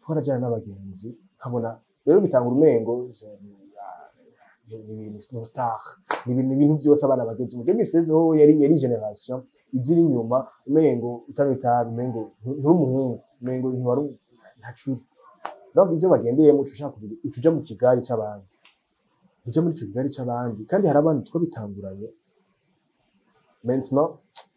Twarajana n'abagenzi, nkabona rero bitanga umengo ni ibintu star, ni ibintu byose abana bageze mu 2016. Ho yari génération ijira inyuma, umengo utanywa itabi, umengo nturi umuhungu, umengo ntiwari ntacuri. Donc ibyo bagendeyemo, uca ushaka uca uja mu kigari c'abandi, uja muri ico kigari c'abandi. Kandi hari abandi twabitanguranye. Maintenant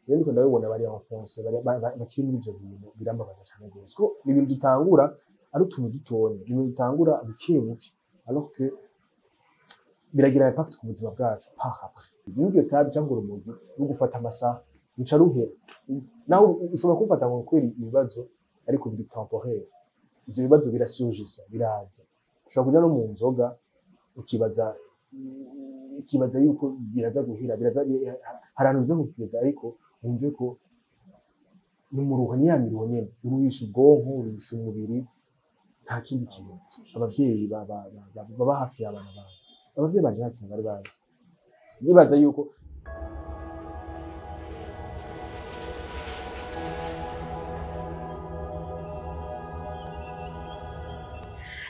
rero ndiko ndabibona bari enfoncé, bari bakiri muri ivyo bintu, birambabaza cane gose, ko ni ibintu dutangura ari utuntu dutonya, ni ibintu dutangura buke buke, alors que biragira impact ku buzima bwacu par après. N'iryo tabi cyangwa urumogi rugufata amasaha, ruca ruhera. Naho ushobora kumfata ngo kubera ibibazo, ariko biri temporaire. Ivyo bibazo birasurgisa, biraza. Ushobora kuja no mu nzoga, ukibaza yuko biraza guhera, biraza, hari ahantu biza kugeza, ariko wumve ko n'umuruho, ni ya miruho nyene, uruhisha ubwonko, uruhisha umubiri, nta kindi kintu. Abavyeyi baba hafi y'abana babo. Abavyeyi banje nta kintu bari bazi. Nibaza yuko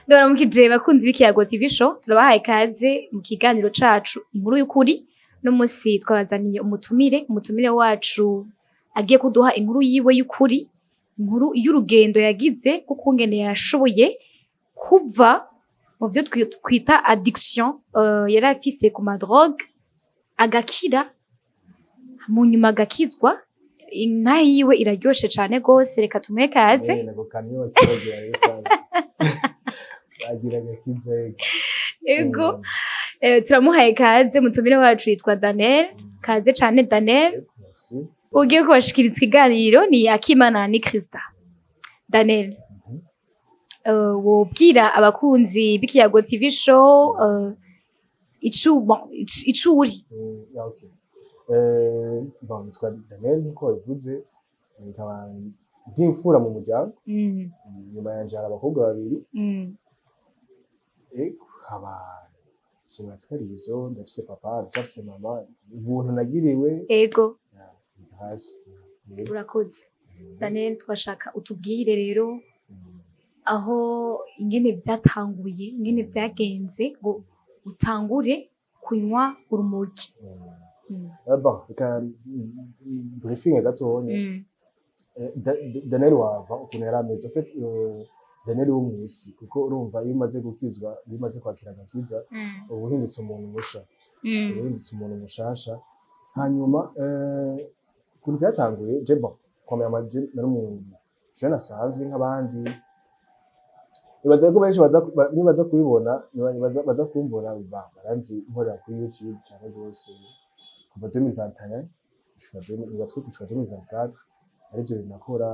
Ndabaramukije bakunzi b'Ikiyago TV Show, turabahaye ikaze mu kiganiro cacu Inkuru y'Ukuri. No musi twabazaniye umutumire wacu agiye kuduha inkuru yiwe y'ukuri, inkuru y'urugendo yagize kukungene yashoboye kuva mu vyo twita addiction yari afise ku ma drogue, agakira, mu nyuma agakizwa. Intahe yiwe iraryoshe cane gose, reka tumuhe kaze. Nako kamyo bakibagira rusange bagira agakiza. Ego. Turamuhaye kaze mutumire wacu, yitwa Daniel. Kaze cane, Daniel. Merci. Ugiye kubashikiriza ikiganiro ni Akimana ni Krista. Daniel, wobwira abakunzi b'Ikiyago TV Show icu bon, icu uri? Yeah, okay. Bon, nitwa Daniel nkuko wabivuze, nkaba ndi imfura mu muryango. Nyuma yanje hari abakobwa babiri. Ego, haba sinatwari ivyo, ndafise papa, ndafise mama, ubuntu nagiriwe. Hasi. Yego. Urakoze, Daniel. Twashaka utubwire rero aho ingene vyatanguye, ingene vyagenze ngo utangure kunywa urumogi. Bon, reka briefing gatonya. Daniel wava ukuntu yari ameze. En fait, Daniel wo mw'isi, kuko urumva iyo umaze gukizwa, iyo umaze kwakira agakiza, uba uhindutse umuntu musha, uba uhindutse umuntu mushasha. Hanyuma ukuntu vyatanguye, je bon, premièrement, je nari umuntu jeune asanzwe nk'abandi. Nibaza ko benshi nibaza kubibona, baza kumbona, baranzi nkorera kuri YouTube cane gose kuva 2021 gushika 2000, nibaza ko gushika 2024 arivyo bintu nakora.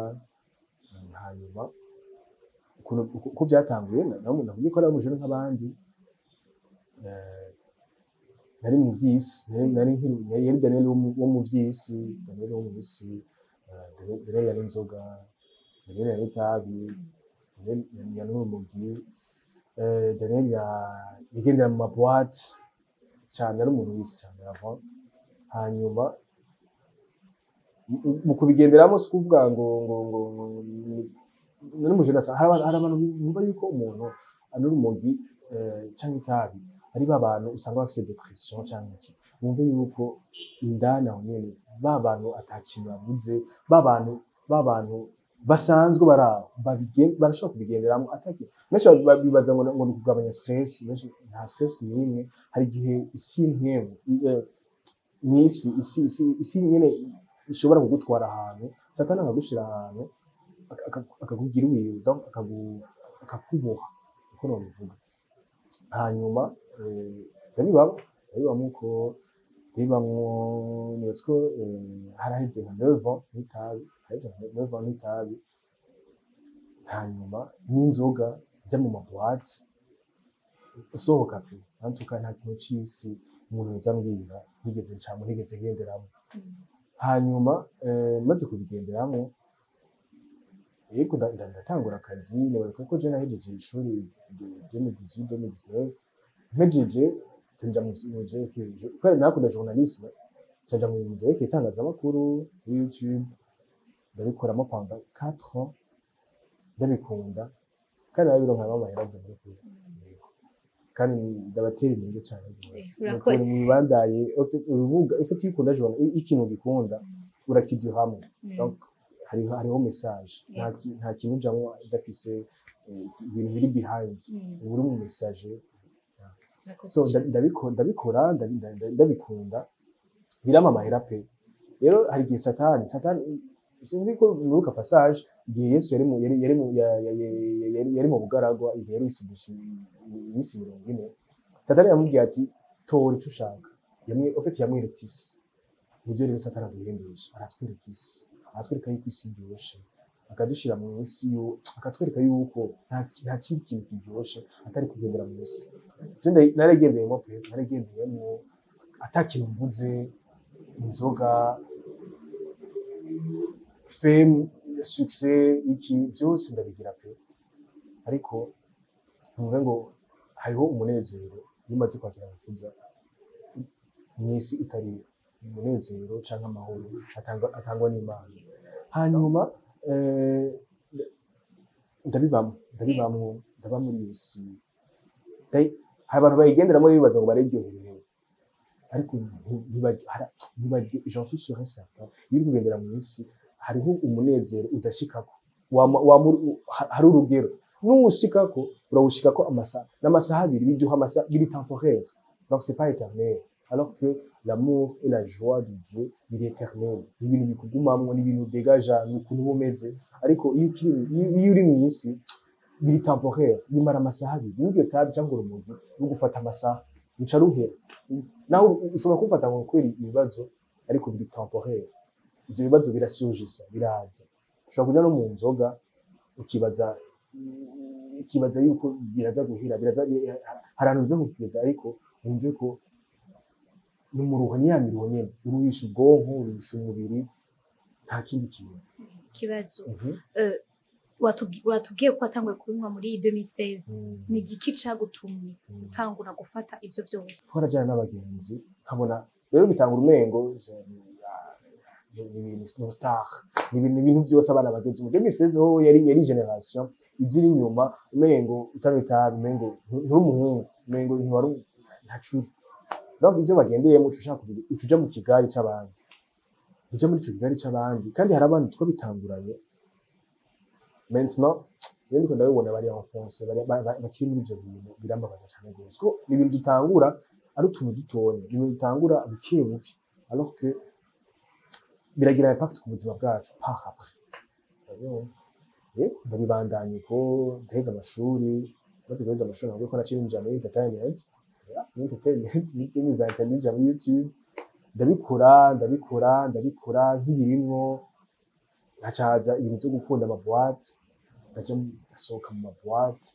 Hanyuma ukuntu uko byatanguye, nakubwiye ko nari umujene nk'abandi. Nari mu vy'isi, yari Daniel wo mu vy'isi, Daniel wo mw'isi. Daniel yari inzoga, Daniel yari itabi, Daniel yari urumogi, Daniel yagendera mu ma boîte cyane, ari umuntu w'isi cyane avant. Hanyuma mu kubigenderamo, si ukuvuga ngo nari umujene hari abantu bumva yuko umuntu anywa urumogi canke itabi ari ba bantu usanga bafise dépression canke iki. Bumve yuko indani aho nyene ba bantu ata kintu babuze, ba bantu basanzwe bari aho barashobora kubigenderamo ataki. Benshi bibaza ngo ni ukugabanya stress. Benshi nta stress n'imwe. Hari igihe isi mpemu mw'isi, isi nyene ishobora kugutwara ahantu, Satani akagushira ahantu, akakugira uwiwe, donc akakuboha, uko nobivuga. Hanyuma ndabibamwo, uko ndabibamwo, nibaza ko haraheze nka 9 ans n'itabi, haraheze nka 9 ans n'itabi, hanyuma n'inzoga, njya mu ma boîte, usohoka pe. Antuka nta kintu c'isi umuntu yoza ambwira ntigeze ncamwo, ntigeze ngenderamwo. Hanyuma maze kubigenderamwo, yego, ndatangura akazi. Nibaza ko je nahejeje ishuri 2018, 2019. Mpejeje nja mu vyerekeye, kubera narakunda journalisme, nja mu bintu vyerekeye itangazamakuru kuri YouTube, ndabikoramo pendant 4 ans, ndabikunda. Kandi narabironkamo amahera avuye muri kure. Yego. Kandi ndabatera intege cyane rwose. Urakoze. Ukuntu mubibandaye urubuga ufite, iyo ukunda journal, ikintu ugikunda urakiduhamwe. Donc hariho message, nta kintu ujamwo idafise ibintu biri behind, uba uri mu message. Urakoze So cyane. ndabikora, ndabikunda, birampa amahera pe. Rero hari igihe Satani, sinzi ko mwibuka passage igihe Yesu yari mu yari yari mu ya- ya- ya- yari yari mu bugaragwa, igihe yari yisubije iminsi 40, Satani yamubwiye ati: "Tora ico ushaka." Yamwe ufite yamweretse isi. Nibyo rero Satani aduhendesha, aratwereka isi, aratwereka yuko isi iryoshe, akadushira mu isi yo, akatwereka yuko nta kindi kintu kiryoshe atari kugendera mu isi. Je naragendeyemo pe, naragendeyemo ata kintu mbuze: inzoga, fame, succès, iki byose ndabigira pe. Ariko ntumve ngo hariho umunezero iyo umaze kwakira agakiza mw'isi utari umunezero canke amahoro atangwa n'Imana. Hanyuma ndabibamwo, ndaba muri iyo si. Hari abantu bayigenderamo bibaza ngo bararyoherewe, ariko j'en suis sûr et certain, iyo uri kugendera mu isi hariho umunezero udashikako. Hari urugero nuwushikako, urawushikako amasaha n'amasaha abiri, biduha amasaha biri temporaire, donc c'est pas éternel, alors que l'amour et la joie de Dieu biri éternel. Ni ibintu bikugumamwo, ni ibintu degaja, ni ukuntu uba umeze. Ariko iyo uri mu isi biri temporaire, bimara amasaha abiri. Iyo iryo tabi cyangwa urumogi rugufata amasaha, ruca ruhera. Nawe ushobora kumfata ngo kubera ibibazo, ariko biri temporaire. Ivyo bibazo birasurgisa, biraza. Ushobora kuja no mu nzoga, ukibaza yuko biraza guhera, biraza, hari ahantu biza kugeza, ariko wumve ko n'umuruho, ni ya miruho nyene, uruhisha ubwonko, uruhisha umubiri, nta kindi kintu. Ikibazo. Watubwiye ko watanguye kubinywa muri 2016. Ni igiki cagutumye utangura gufata ivyo vyose? Twarajyana n'abagenzi, nkabona rero bitanga umengo ni ibintu no star, ni ibintu byose abana bageze mu 2016 ho yari génération ijiri inyuma, umengo utanywa itabi umengo nturi umuhungu, umengo ntiwari ntacuri. Donc ibyo bagendeyemo uca ushaka uca uja mu kigari c'abandi, uja muri ico kigari c'abandi. Kandi hari abandi twabitanguranye, maintenant iyo ndiko ndabibona bari enfoncé, bakiri muri ivyo bintu, birambabaza cane gose, kuko ni ibintu dutangura ari utuntu dutonya, ni ibintu dutangura buke buke, alors que biragira impact ku buzima bwacu par après. Urabibona? Yego, ndabibandanya uko, ndaheza amashuri. Maze guheza amashuri, nabwo ko naciye ninjira muri entertainment. Yeah, muri entertainment muri 2021 ninjira muri YouTube, ndabikora, ndabikora, ndabikora nkibirimwo. Haca haza ibintu vyo gukunda ama boîte, ndaja ndasohoka mu ma boîte,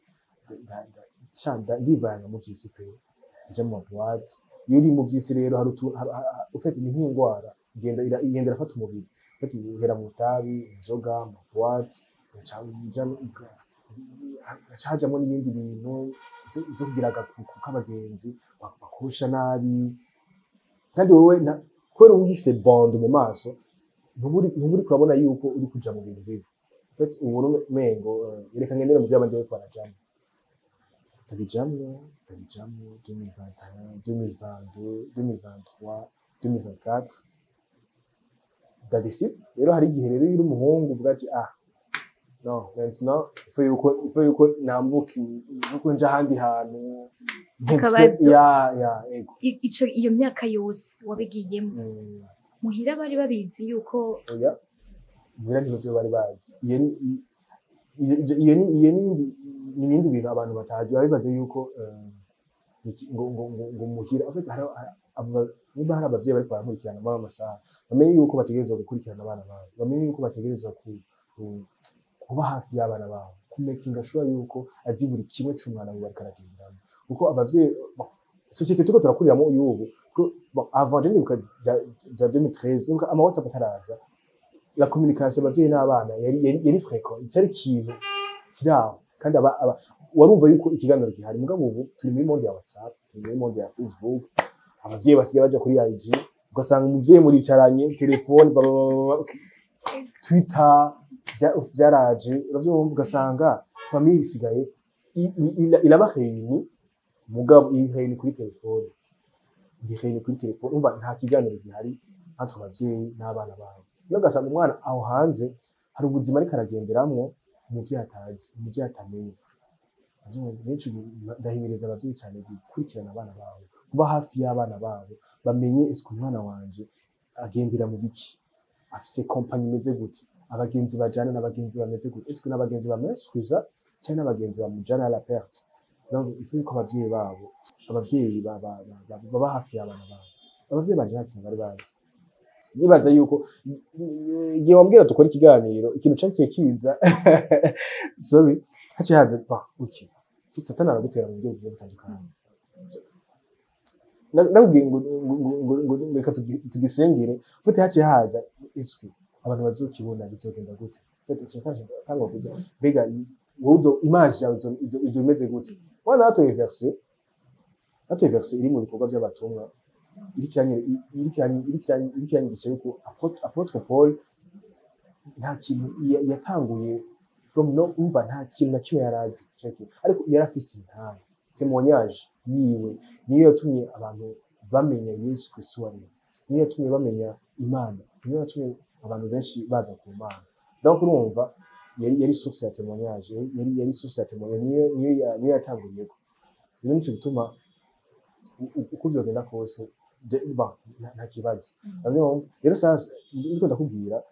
ndivanga mu vy'isi pe, ndaja mu ma boîte. Iyo uri mu vy'isi rero hari ufite, ni nk'indwara igenda irafata umubiri. Ufite uhera mu tabi, inzoga, ama boîte, haca hajamwo n'ibindi bintu vyo kugira agakuku k'abagenzi bakurusha nabi. Kandi wowe kubera uba ugifise bande mu maso, ntuburi kurabona yuko uri kuja mu bintu bibi. En fait ubona umengo reka ngendere mu vy'abandi bariko barajamwo. Ndabijamwo, ndabijamwo 2021, 2022, 2023, 2024, ndadécide rero. Hari igihe rero iyo uri umuhungu uvuga ati: "Ah non, maintenant il faut yuko nambuka, yuko nja ahandi hantu." Akabazo. Ya, ego. Ico iyo myaka yose wabigiyemo, muhira bari babizi yuko? Oya, muhira ntibyo bari bazi. Iyo ni iyo ni iyo ni ni ibindi bintu abantu batazi. Baba bibaza yuko ngo muhira, en fait niba hari abavyeyi bariko barankurikirana muri ayo masaha, bamenye yuko bategerezwa gukurikirana abana babo, bamenye yuko bategerezwa kuba hafi y'abana babo, kumakinga sure yuko azi buri kimwe c'umwana wiwe ariko aragenderamo. Kuko abavyeyi, bon, société turiko turakuriramwo y'ubu ko, bon, avant je ndibuka vya 2013, ndibuka ama WhatsApp ataraza, la communication abavyeyi n'abana yari fréquent, cyari ikintu kiri aho, kandi aba warumva yuko ikiganiro gihari. Mugabo ubu turi muri monde ya WhatsApp, turi muri monde ya Facebook, abavyeyi basigaye baja kuri IG, ugasanga umuvyeyi muricaranye, telefone, ba- ba- ba- ba- Twitter, vyaraje, uravyumva, ugasanga Famille isigaye iraba réunie, mugabo iri réunie kuri telefone, iri réunie kuri telefone. Umva, nta kiganiro gihari entre abavyeyi n'abana babo. Iyo ugasanga umwana aho hanze hari ubuzima ariko aragenderamwo umuvyeyi atazi, umuvyeyi atamenya. Benshi ndahimiriza abavyeyi cyane gukurikirana abana babo, kuba hafi y'abana babo, bamenye isuku: umwana wanje agendera mu biki, afise compagnie imeze gute, abagenzi bajana n'abagenzi bameze gute, ese n'abagenzi bameskuza cyangwa n'abagenzi bamujana à la perte. Donc il faut ko abavyeyi babo, abavyeyi baba hafi y'abana babo. Abavyeyi banje nta kintu bari bazi. Nibaza yuko igihe wambwira dukora ikiganiro, ikintu cakiye kiza, sorry, haciye haza ba okay, Satani aragutera mu buryo bugiye butandukanye. Ndakubwiye ngo reka tugisengere. Ufite haciye haza iswi abantu bazokibona, bizogenda gute? Ufite Satani atanga kuza, mbega wowe uzo image yawe izo imeze gute? Wana natoye verset iri mu Bikorwa by'Abatumwa, iriko iranyigisha yuko Apôtre Paul nta kintu yatanguye from no, umva, nta kintu na kimwe yarazi ico kintu, ariko yarafise intahe, témoignage yiwe niyo yatumye abantu bamenya Yesu Kristo ari we, niyo yatumye bamenya Imana, niyo yatumye abantu benshi baza ku Mana. Donc urumva yari source ya témoignage, yari source ya témoignage, niyo yatanguriyeko. Rero nico gituma uko vyogenda kose, ba nta kibazo. Uravyumva? Rero sasa ndiko ndakubwira,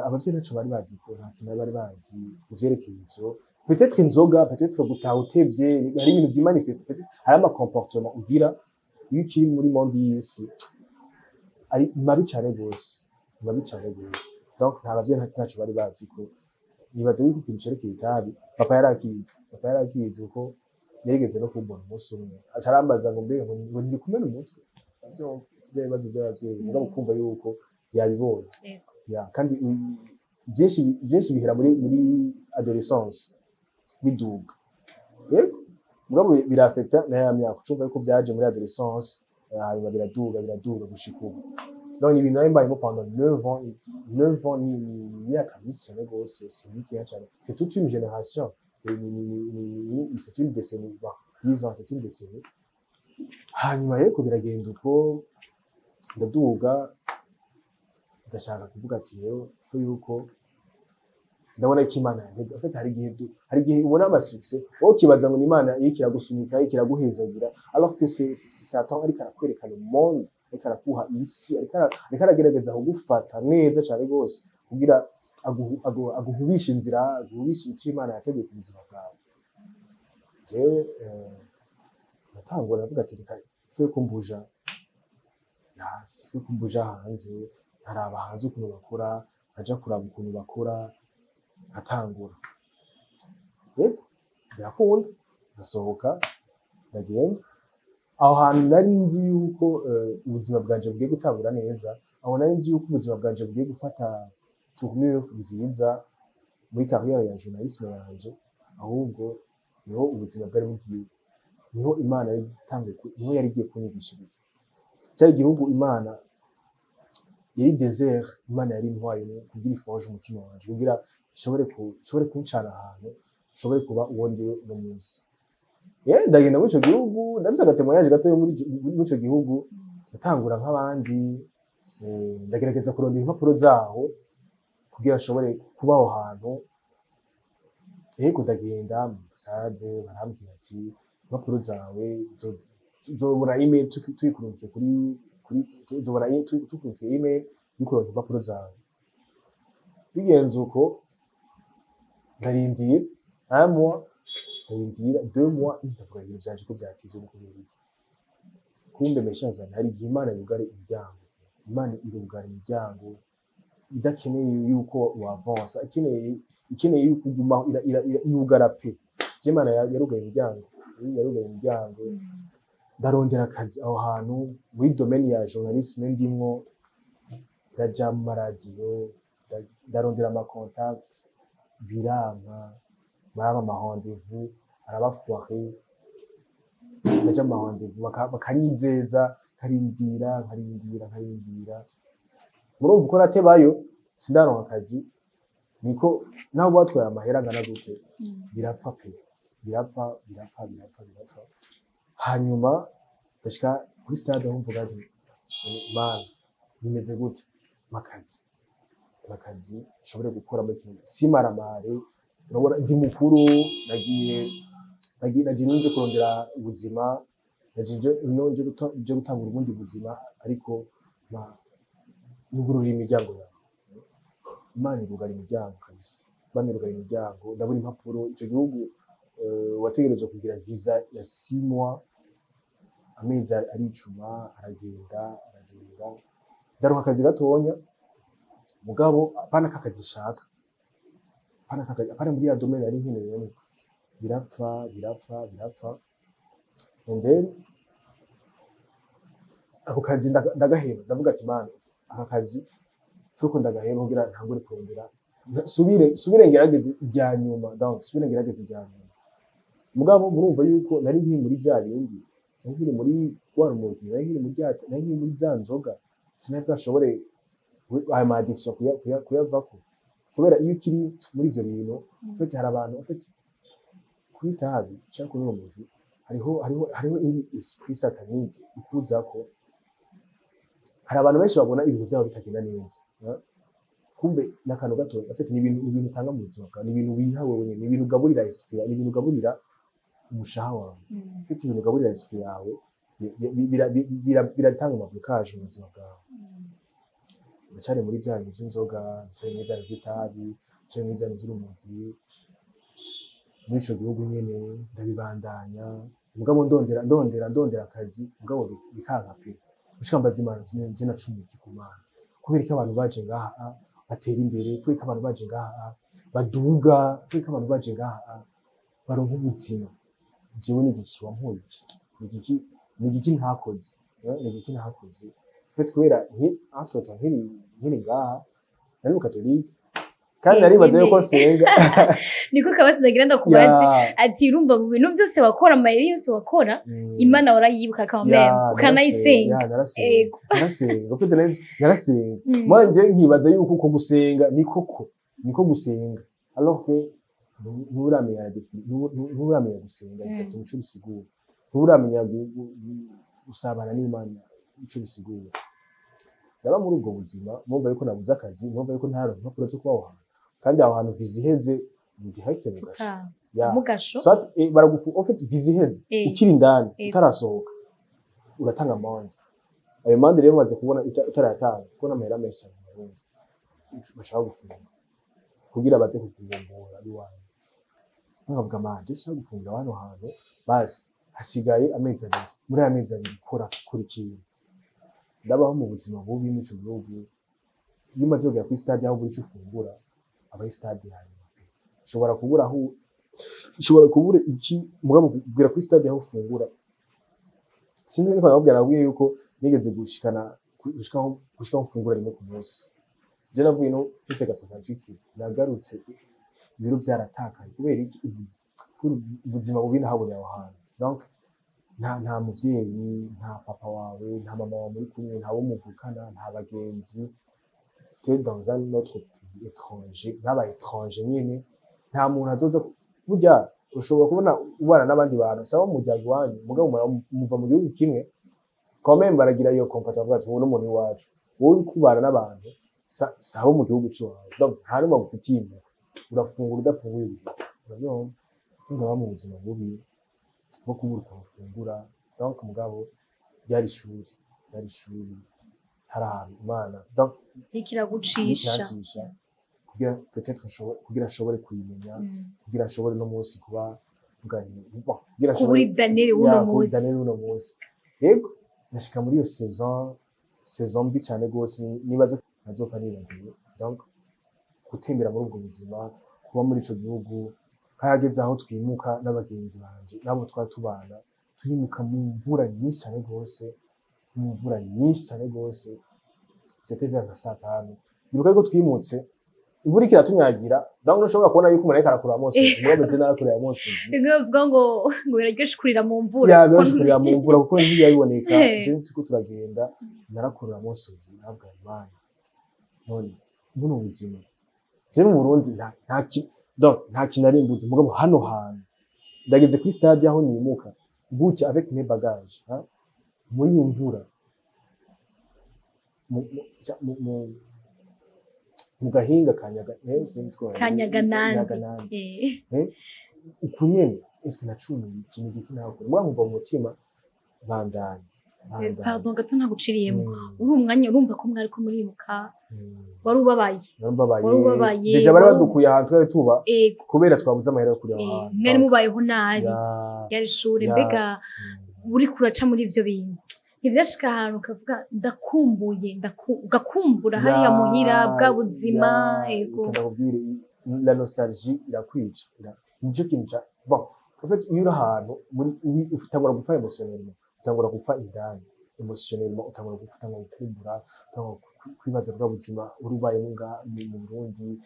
abavyeyi ntaco bari bazi, ko nta kintu bari bazi mu vyerekeye ivyo. Peut-être inzoga, peut-être gutaha utevye, hari ibintu vyimanifeste, peut-être hari ama comportement ugira iyo ukiri muri monde y'isi ari mabi cane gose, mabi cane gose. Donc nta bavyeyi ntaco bari bazi ko. Nibaza yuko ikintu cerekeye itabi papa yarakizi, papa yarakizi, kuko yarigeze no kumbona umunsi umwe aca arambaza ngo mbega ngo ntiri kumena umutwe. Uravyumva, bya bibazo vy'abavyeyi, mugabo kumva yuko yabibonye. Ya, kandi byinshi bihera muri adolescence biduga. Yego, mugabo birafekta na ya myaka. Ucumva yuko byaje muri adolescence, hanyuma biraduga, biraduga gushika ubu. Donc ni ibintu nari mbayemo pendant 9 ans. 9 ans ni imyaka myinshi cyane rwose, c'est mikeya cyane, c'est toute une génération. C'est une décennie. Bon, 10 ans, c'est une décennie. Hanyuma rero biragenda uko, ndaduga, ndashaka kuvuga ati rero ko yuko ndabona ko Imana yanteze. En fait, hari igihe ubona ama succès, wowe ukibaza ngo ni Imana iriko iragusunika, iriko iraguhezagira, alors que c'est Satan ariko arakwereka le monde, ariko arakuha isi, ariko aragerageza kugufata neza cyane rwose kugira aguhubishe inzira, aguhubishe ico Imana yateguye ku buzima bwawe. Jewe natangura ndavuga ati reka faut ko mbuja hasi, faut ko mbuja hanze, nkaraba hanze ukuntu bakora, nkaja kuraba ukuntu bakora, nkatangura. Yego, birakunda, ndasohoka, ndagenda aho hantu nari nzi yuko ubuzima bwanje bugiye gutangura neza, aho nari nzi yuko ubuzima bwanje bugiye gufata tournure nziza muri carrière ya journalisme yanje. Ahubwo niho ubuzima bwari bugiye, niho Imana yari itanguye niho yari igiye kunyigishiriza. Cyari igihugu Imana yari désert, Imana yari intwaye kugira iforge umutima wanje, kugira ishobore kuncana ahantu nshobore kuba uwo ndiwe uno munsi. Ndagenda muri ico gihugu, ndafise aga témoignage gatoya muri ico gihugu. Ndatangura nk'abandi, ndagerageza kurondera impapuro zaho kugira nshobore kuba aho hantu. Yego, ndagenda mu ambasade, barambwira ati impapuro zawe uzobona email tuyikurungikiye kuri uzobona tukurungikiye email y'ukuronka impapuro zawe. Bigenze uko, ndarindira un mois, ndarindira 2 mois, ndavuga ibintu vyanje ko vyatevye, ni kubera iki? Kumbe meshaza hari igihe Imana yugara imiryango. Imana irugara imiryango idakeneye yuko wavansa, ikeneye yuko ugumaho, yugara pe. Je Imana yarugaye imiryango, yarugaye imiryango. Ndarondera akazi aho hantu muri domaine ya journalisme ndimwo, ndaja mu maradiyo, ndarondera ama contact, biranka, barampa ama rendez-vous araba foiré. Ndaja mu ma rendez-vous bakanyizeza, nkarindira, nkarindira, nkarindira. Murumva uko natebayo, sindaronka akazi. Niko naho batwaye amahera angana gute, birapfa pe, birapfa, birapfa, birapfa, birapfa. Hanyuma ndashika kuri stade aho mvuga nti: "Mana, bimeze gute? Makazi, makazi nshobore gukora muri kino simaramare. Urabona ndi mukuru, nagiye nje kurondera ubuzima, nagiye nje gutangura ubundi buzima, ariko ma nugurura imiryango yawe." Imana irugara imiryango kabisa, Imana irugara imiryango. Ndabona impapuro. Ico gihugu wategerezwa kugira visa ya 6 mois. Amezi aricuma, aragenda, aragenda. Ndaronka akazi gatonya, mugabo apana kakazi nshaka, apana kakazi, apana muri ya domaine nari nkeneyemo. Birapfa, birapfa, birapfa. And then ako kazi ndagaheba. Ndavuga ati: "Mana, aka kazi fuko ndagaheba kugira ntangure kurondera, subire ngerageze irya nyuma." Donc subire ngerageze irya nyuma. Mugabo murumva yuko nari nkiri muri bya bindi, nari nkiri muri wa rumogi, nari nkiri muri bya, nari nkiri muri za nzoga. Sinari bwashobore ayo ma addiction kuyavako, kubera iyo ukiri muri ivyo bintu, en fait hari abantu, en fait kunywa itabi cyangwa kunywa urumogi, hariho indi esprit satanique ikuzako. Hari abantu benshi babona ibintu byabo bitagenda neza, kumbe n'akantu gato. En fait ni ibintu utanga mu buzima bwawe, ni ibintu wiha wewe nyene, ni ibintu ugaburira esprit yawe, ni ibintu ugaburira umushaha wawe. En fait ibintu ugaburira esprit yawe biratanga ama blocage mu buzima bwawe. Ndacyari muri bya bintu by'inzoga, ndacyari muri bya bintu by'itabi, ndacyari muri bya bintu by'urumogi muri ico gihugu nyene. Ndabibandanya, mugabo ndondera, ndondera, ndondera akazi, mugabo bikanka pe. Gushika mbaza Imana nti: "Je nacumuye iki ku Mana? Kubera ko abantu baje ngaha batera imbere, kubera ko abantu baje ngaha baduga, kubera ko abantu baje ngaha baronka ubuzima, jewe ni igiki wampoye? Iki ni igiki? Ni igiki ntakoze? Ni igiki ntakoze?" En fait kubera entre temps nkiri ngaha nari mu katolike, kandi naribaza yuko nsenga. Niko kabasi ndagira ndakubaze. Ya, Ati urumva mu bintu byose wakora, amayeri yose wakora, Imana warayibuka quand Ya, même, ukanayisenga. Ya, narasenga. Narasenga, ufite narasenga. Manje nkibaza yuko uko gusenga niko gusenga, alors que nturamenya gusenga exactement ico bisigura, nturamenya gusabana n'Imana ico bisigura. Ndaba muri ubwo buzima, mwumva yuko nabuze akazi, mwumva yuko ntaronka impapuro zo kuba aho hantu, kandi aho hantu visa iheze ni direct mu gasho. Ya. Mugasho. Soit baragufu, en fait visa iheze ukiri indani, utarasohoka, uratanga amande. Ayo mande rero umaze kubona utarayatanga, kuko n'amahera menshi cyane mu Burundi, bashaka gufunga kugira baze kukugombora iwawe. Nkavuga: "Mande shaka gufungira hano hantu, basi hasigaye amezi 2. Muri aya mezi 2 kora ikintu." Ndabaho mu buzima bubi muri ico gihugu. Iyo umaze kugera kuri stade aho buri ico ufungura, aba ari stade ya nyuma pe. Ushobora kubura aho, ushobora kubura iki, mugabo kugera kuri stade aho ufungura. Sinzi niko nababwira, nabwiye yuko nigeze gushikana gushikaho mfungura rimwe ku munsi. Je navuye no mfise 88 kilo, nagarutse ibiro vyaratakaye. Kubera iki? Kubera ubuzima bubi nahabonye aho hantu. Donc nta muvyeyi, nta papa wawe, nta mama wawe muri kumwe, nta wo muvukana, nta bagenzi. T'es dans un autre pays étranger, n'aba étranger nyene, nta muntu azoza burya ushobora kubona ubana n'abandi bantu saba mu muryango iwanyu, mugabo muva mu gihugu kimwe, quand même baragira iyo compassion, bavuga ati: "Uwo n'umuntu iwacu." Wowe uri kubana n'abantu sabo mu gihugu c'iwawe, donc nta n'umwe agufitiye impuhwe. Urafungura udafunguye ibihe, uravyumva? Ngaba mu buzima bubi bwo kubura ukuntu ufungura. Donc mugabo ryari ishuri, ryari ishuri. Hari ahantu Imana donc Ikiragucisha. Irancisha kugira peut-être nshobore, kugira nshobore kuyimenya, kugira nshobore no munsi kuba mvuga nti bon, kugira Kuba uri Daniel w'uno Ya, kuba munsi. Daniel w'uno munsi. Yego, ndashika muri iyo saison mbi cyane rwose, nibaza ko ntazopfa nibagiwe. Donc gutembera muri ubwo buzima, kuba muri ico gihugu, harageze aho twimuka n'abagenzi banje n'abo twari tubana, turimuka mu mvura nyinshi cyane rwose, mu mvura nyinshi cyane rwose. C'était vers nka saa 5, ndibuka yuko twimutse imvura iriko iratunyagira. Donc ntushobora kubona yuko umuntu ariko arakura amosozi, mugabo je narakurira amosozi. Bimwe bavuga ngo biraryoshe kurira mu mvura. Ya, biraryoshe kurira mu mvura kuko ntiyabiboneka. Je turiko turagenda, narakurura amosozi, nabwa Imana: "None buno buzima Je mu Burundi donc nta kintu nari mbuze. Mugabo hano hantu ndageze kuri stade aho nimuka gutya avec mes bagages, hein, muri iyi mvura, mu gahinga ka Nyaga, sinzi ko Kanyaganandi. Nyaganandi. Eh. Uku nyene, est-ce que nacumuye ikintu giki? Nakora mugabo nkumva mu mutima bandanya, bandanya. Pardon gato, ntaguciriyemo. Uri umwanya urumva ko mwari ko murimuka, wari ubabaye? Nari mbabaye. Wari ubabaye, Déjà bari badukuye ahantu twari tuba kubera twabuze amahera yo kureba ahantu. Mwari mubayeho nabi. Ya. Yari ishure. Ya. Mbega uriko uraca muri ivyo bintu, ntivyashika ahantu ukavuga ndakumbuye, ugakumbura hariya muhira, bwa buzima? Ya, Ego. Reka ndakubwire, la nostalgie irakwica. Nicyo kintu ca, bon, en fait, iyo uri ahantu muri utangura gupfa émotionnellement, utangura gupfa indani émotionnellement, utangura gupfa, utangura gukumbura, utangura kwibaza bwa buzima uri ubayemo nga mu Burundi,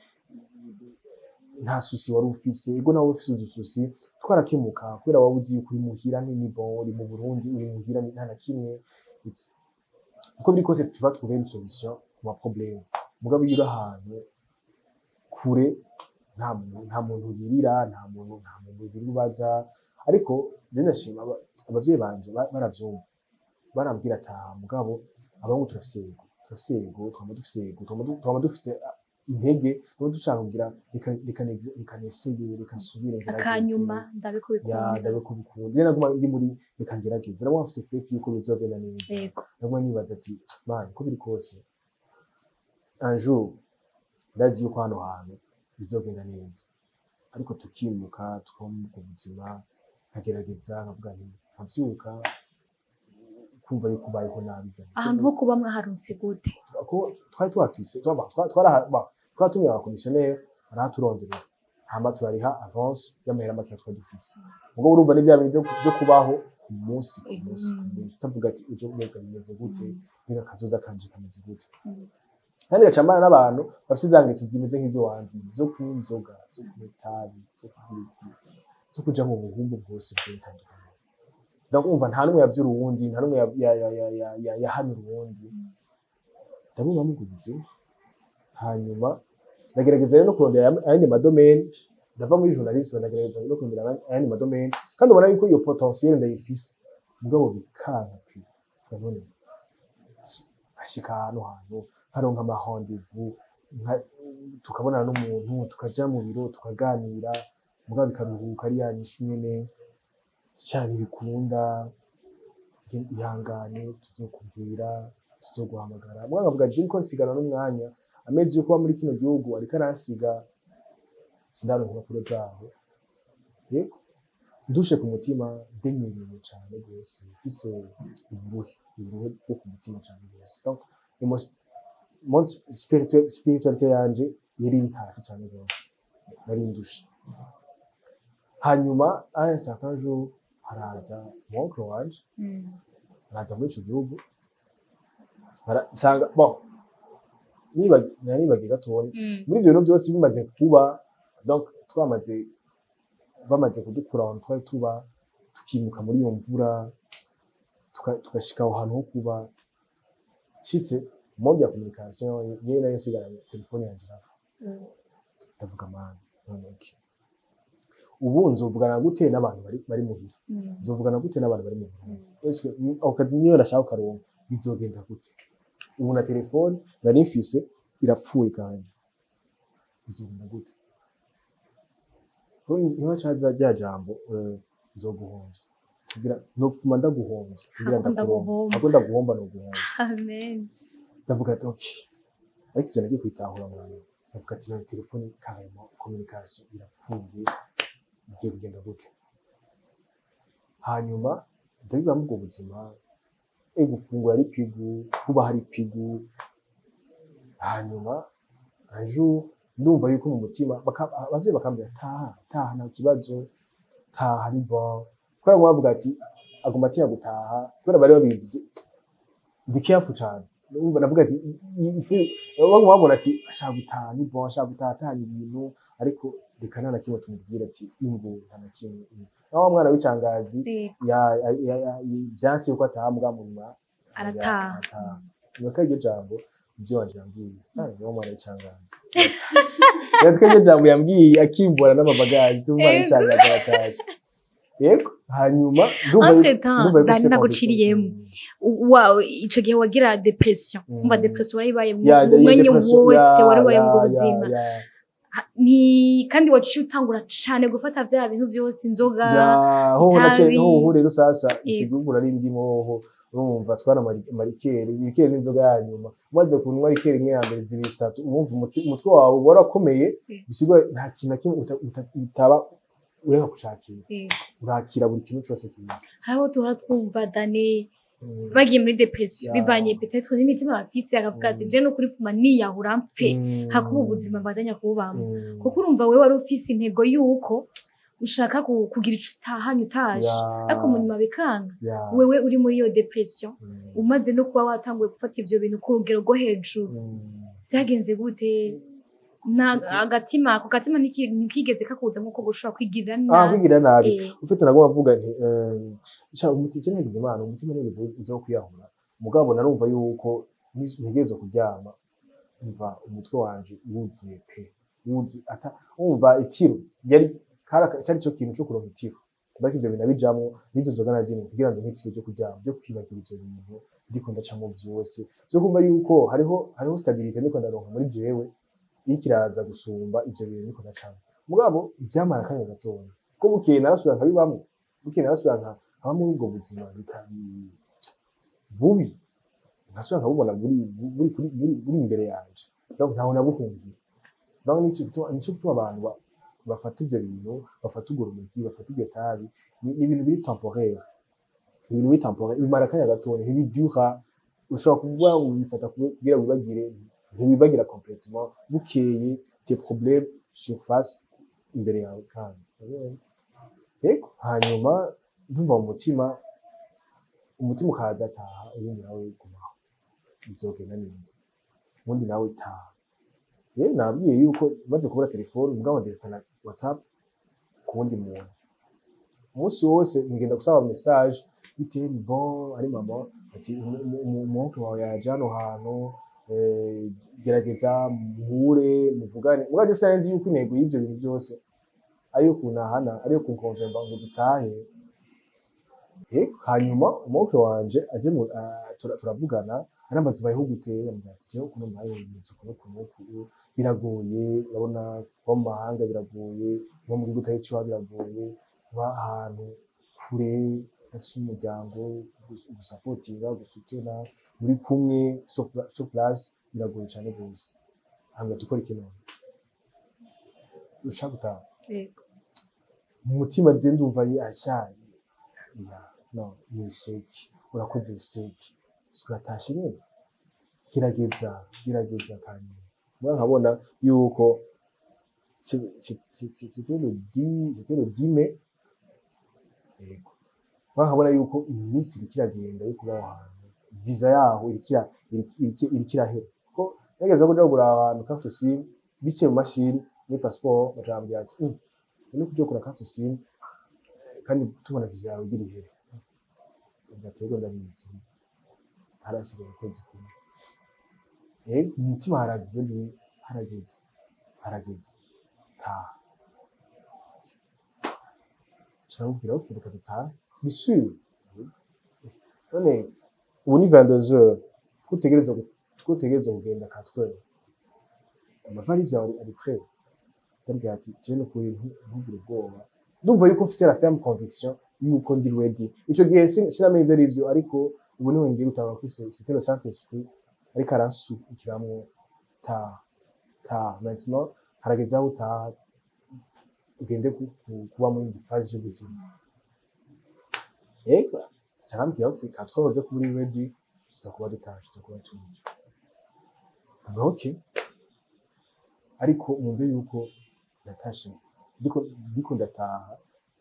nta souci wari ufise. Ego, nawe ufise udususi twarakemuka kubera waba uzi yuko uri muhira, ni bon, uri mu Burundi, uri muhira, ni nta na kimwe. Uko biri kose tu vas trouver une solution ku ma problème. Mugabo iyo uri ahantu kure, nta muntu uririra, nta muntu ugira ubaza. Ariko je ndashima abavyeyi banje baravyumva, barambwira ataha. Mugabo abahungu turafise ego, turafise ego, twama dufise ego, twama dufise intege, twama dushaka kugira reka neseye, reka nsubire ngerageze. Akanyuma ndabe ko Ya. bikunda. Ndabe ko bikunda. Je naguma ndi muri reka ngerageze, naguma mfise faith yuko bizogenda neza. Naguma nibaza ati man, uko biri kose un jour ndazi yuko hano hantu bizogenda neza. Ariko tukimuka, tukaba muri ubwo buzima, nkagerageza, nkavuga nti nkavyuka kumva yuko ubayeho nabi. Ahantu ho kuba mwaharonse gute? Ko twari tuhafise, twaratumiye abakomisiyoneri, barahaturonderera, hama turariha avance y'amahera make twari dufise. Ubwo urumva ni bya bintu byo kubaho ku munsi ku munsi ku munsi, utavuga ati ejo mbega bimeze gute, mbega kazoza kanje kameze gute. Kandi gaca mbana n'abantu bafise za ngeso zimeze nk'iziwanje, zo kunywa inzoga, zo kunywa itabi, zo kugira iki, zo kuja mu buhumbu bwose bugiye butandukanye. Donc umva, nta n'umwe yavyura uwundi, nta n'umwe yahanura uwundi. Ndabumva muguze. Hanyuma ndagerageza rero no kurondera ayandi ma domaines. Ndava muri journalisme, ndagerageza no kurondera ayandi ma domaines, kandi ubona yuko iyo potentiel ndayifise, mugabo bikanka pe. None ashika ahantu hantu nkaronka ama rendez-vous, tukabonana n'umuntu, tukaja mu biro, tukaganira, mugabo bikaruhuka ari ya nyishu nyene sha, ntibikunda, ihangane, tuzokubwira, tuzoguhamagara. Mugabo nkavuga je niko nsigana n'umwanya, amezi yo kuba muri kino gihugu ariko aransiga, sindaronka impapuro zaho. Yego, ndushe ku mutima, ndemerewe cane gose, mfise uburuhe bwo ku mutima cane gose. Donc mon spiritualité yanje yari iri hasi cane gose, nari ndushe. Hanyuma à un certain jour haraza mon oncle wanje, araza muri ico gihugu. Nsanga, bon, naribagiye gatoya. Muri ivyo bintu byose bimaze kuba, donc bamaze kudukura ahantu twari tuba, tukimuka muri iyo mvura, tugashika aho hantu ho kuba, nshitse monde ya communication yewe nayo nsigaranye telefone yanje irapfa. Ndavuga mana, none iki, ubu nzovugana gute n'abantu bari muhira? Nzovugana gute n'abantu bari mu Burundi? Est-ce que ako kazi niyo nashaka kukaronka, bizogenda gute? Ubu na telefone nari mfise irapfuye, kandi bizogenda gute? Niho caza rya jambo, nzoguhomvya kugira nopfuma ndaguhomvya kugira Hako ndakuronka. Ndaguhomba. Hako ndaguhomba noguhomvya. Amen. Ndavuga ati okay, ariko ivyo nagiye kwitahura mu nyuma. Ndavuga ati none telefone carrément communication irapfuye, bigiye kugenda gute? Hanyuma ndabibamo ubwo buzima, gufungura ari pigu, kuba hari pigu. Hanyuma un jour ndumva yuko mu mutima abavyeyi bakambwira taha, taha, nta kibazo, taha ni bon, kubera ngo bavuga ati aguma atinya gutaha kubera bari babizi ndi careful cane. Ndumva navuga ati baguma babona ati ashaka gutaha, ni bon, ashaka gutaha atahanye ibintu, ariko reka nta na kimwe tumubwira ati ingo, nta na kimwe, naho wa mwana w'icangazi vyanse yuko ataha, mbwa mu nyuma Arataha. Arataha. Nyuma iryo jambo Ibyo wanje yambwiye, ah, niwo mwana w'icangazi. Yazi ko iryo jambo yambwiye akimbura n'amabagaje, tumwana w'icangazi arataje. Yego, hanyuma ndumva Entre temps, ndumva yuko Dani, mfise naguciriyemo. conviction. Wa ico gihe wagira dépression, umva, dépression warayibaye mu mwanya wose wari ubaye mu buzima. Ni kandi waciye utangura cane gufata vya bintu vyose, inzoga, Ya, hoho nace itabi. Hoho rero sasa ico gihugu nari ndimo, hoho urumva twara ama liqueurs. Liqueur n'inzoga ya nyuma. Umaze kunywa liqueur imwe ya mbere, zibiri, zitatu, urumva umutwe wawe uba warakomeye. Bisigura nta kintu na kimwe utaba ureka kucakira. Urakira buri kintu cose kiza. Hari abo tuhora twumva, Dani, bagiye muri dépression bivanye peut-être n'imitima bafise, akavuga ati: "Je nukuri pfuma niyahura mpfe hakuba ubuzima mbandanya kububamwo." Kuko urumva wewe wari ufise intego yuko ushaka kugira ico utahanye utaje, ariko mu nyuma bikanga. Wewe uri muri iyo dépression, umaze no kuba watanguye gufata ivyo bintu ku rugero rwo hejuru, byagenze gute? Na agatima, ako gatima ntikigeze kakuza nkuko gushobora kwigirira Ah, nabi? Kwigirira nabi. Ufite nagomba mvuga nti sha umuti je nagize Imana, umutima nigeze uza wo kwiyahura. Mugabo narumva yuko ntegerezwa kuryama, umva umutwe wanje wuzuye pe, wuzuye, ata umva itiro yari cari cyo kintu co kuronka itiro. Ariko ivyo bintu nabijamwo n'izo nzoga na zimwe kugira ngo nk'itiro ryo kuryama, ryo kwibagira ivyo bintu ndiko ndacamwo vyose, vyo kumva yuko hariho stabilité ndiko ndaronka muri jewe, iriko iraza gusumba ivyo bintu ndiko ndacamwo. Mugabo ivyamara akanya gatoya, ko bukeye narasubira nkabibamwo, bukeye narasubira nkaba muri ubwo buzima bubi, nkasubira nkabubona buri imbere yanje. Donc ntaho nabuhungiye. Donc nico gituma abantu bafata ivyo bintu, bafata urwo rumogi, bafata iryo tabi, ni ibintu biri temporaire, ni ibintu biri temporaire, bimara akanya gatoya, ntibidura. Ushobora kuvuga ngo ubifata kugira wibagire, ntiwibagira complètement. Bukeye tes problèmes surface imbere yawe. Kandi yego, hanyuma ndumva mu mutima, umutima ukaza: "Taha." Ubundi nawe gumaho, bizogenda neza. Ubundi nawe taha. Rero nabwiye yuko maze kubura telefone, mugabo ndesitana WhatsApp ku wundi muntu. Umunsi wose ngenda gusaba message: "Bite?" "Ni bon." Ari mama ati: "Umuhungu wawe yaje hano hantu, gerageza muhure muvugane." Mugabo je sinari nzi yuko intego y'ivyo bintu byose ariyo kuntahana, ariyo kunkonvemba ngo dutahe. Hanyuma umuhungu wanje aje turavugana, arambaza: "Ubayeho gute?" Ambwira ati: "Jewe ukuntu mbayeho bimeze uku n'uku n'uku, biragoye. Urabona kuba mu mahanga biragoye, kuba mu gihugu utari iwawe biragoye, kuba ahantu kure udafise umuryango ugusapotinga, ugusutena muri kumwe sur place, biragoye cane gose." Hanyuma dukora iki none? Ushaka gutaha? Yego. Mu mutima je ndumva asha ya no ni échec, urakoze échec, uratashe nyene, gerageza, gerageza. Kandi mbwa nkabona yuko c'était le 10 mai. Yego, mbwa nkabona yuko iminsi iriko iragenda yo kuba aho hantu, visa yaho iriko irahera, kuko nageze kuja kugura ahantu carte SIM, biciye mu mashini muri passeport, baca bambwira ati: "Uri kuja kugura carte SIM kandi tubona visa yawe igira ihere." Ndaterwa, ndabizi, harasigaye ukwezi kumwe. Mu mutima haraza ejo: "Harageze, harageze, taha." Turamubwira: "Ok, reka dutahe." "Ni sûr? None ubu ni 22 heures, ko utegerezwa kugenda 4 heures, amavalise yawe ari prêt?" Ndabwira ati: "Je nukuri ntugire ubwoba, ndumva yuko mfise la ferme conviction yuko ndi ready." Ico gihe sinamenye ivyo arivyo, ariko ubu niho ngiye gutanga ko c'était le Saint Esprit ariko aransukiramwo: "Taha, taha maintenant, harageze aho utaha, ugende kuba muri indi phase y'ubuzima." Yego, arambwira: "Ok, 4 heures zo kuba uri ready, tuza kuba dutaje, tuza kuba tuje." Ndavuga: "Ok." Ariko mwumve yuko natashe ndiko ndataha,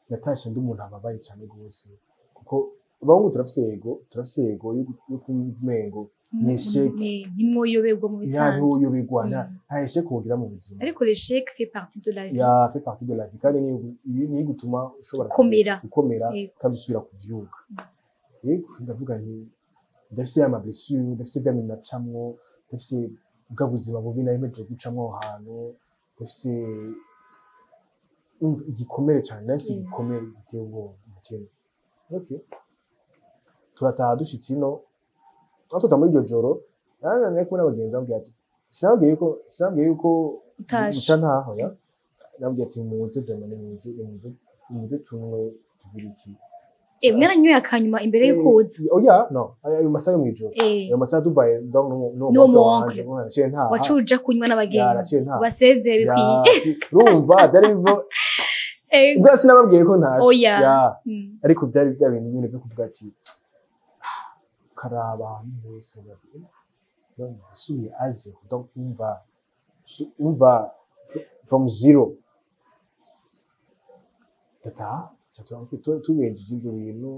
natashe ndi umuntu ababaye cane gose, kuko abahungu turafise ego, turafise ego yo kumva umengo ni échec. Ntimwoyoberwa mu bisanzwe. Ntiwoyoberwa, nta échec wogira mu buzima. Ariko l'échec fait partie de la vie. Ya, fait partie de la vie, kandi niyo igutuma ushobora Gukomera. Gukomera. Kandi usubira kuvyuka. Yego, ndavuga nti ndafise ya ma blessure, ndafise vya bintu nacamwo. Ndafise bwa buzima bubi nari mpejeje gucamwo aho hantu, ndafise, umva, igikomere cane, ndafise igikomere giteye ubwoba mu mutima. Okay, turataha. Dushitse ino, aho tuta muri iryo joro, nari kumwe n'abagenzi, bambwira ati sinababwiye yuko Utashe. Guca ntaho ya nababwiye ati: "Muze vraiment, nimuze, nimuze, nimuze tunywe, tugire iki." Mwaranyoye akanyuma imbere y'uko uza? Oya, no, ayo masaha yo mw'ijoro, ayo masaha tuvaye donc n'uwo N'uwo oncle mu wanje, oncle. naciye ntaha. Wacuja kunywa Ya, n'abagenzi? naciye ntaha. Basezere bikwiye. Ya, urumva byari bivo ubwo sinababwiye ko ntashe. Oya. Ya, ariko byari bya bintu nyine byo kuvuga ati ukaraba ahantu hose bati donc nasubiye à zéro, donc umva from zero. Ndataha, tubejeje ibyo bintu.